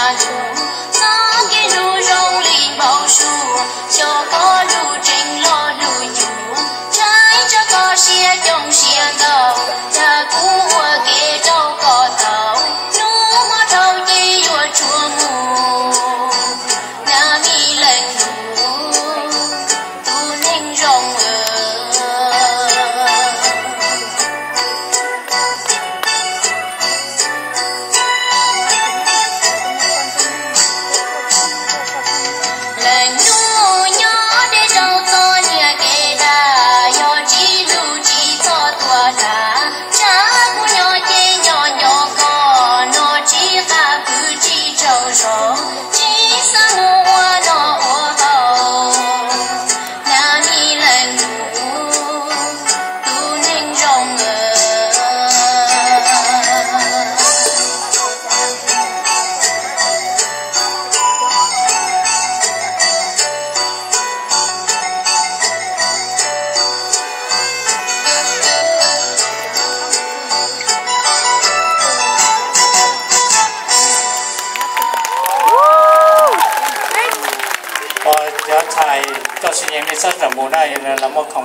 Txoj kev hlub zoo li npau suav, xyov koj lub tseem los hlub yus, ntshai tsam koj siab coob siab ntau, cas kuv ua kev rau koj tau, hnub hmo dhau ces yuav tshuav mus. Nab mi leej lub, tus neeg zoo. Leej lub nyob deb rau txoj niag kev dag, yog tsis hlub tsis txhob tuaj dag, tsam kuv nyob ces nyob nco koj, no tsis qab pw tsis tsaug zog, tsis xav mus ua noj ua haus. Nab mi leej lub, tus neeg zoo. Cov ntxhais, koj sim neej nej txhob rawm mus na, los muaj khoom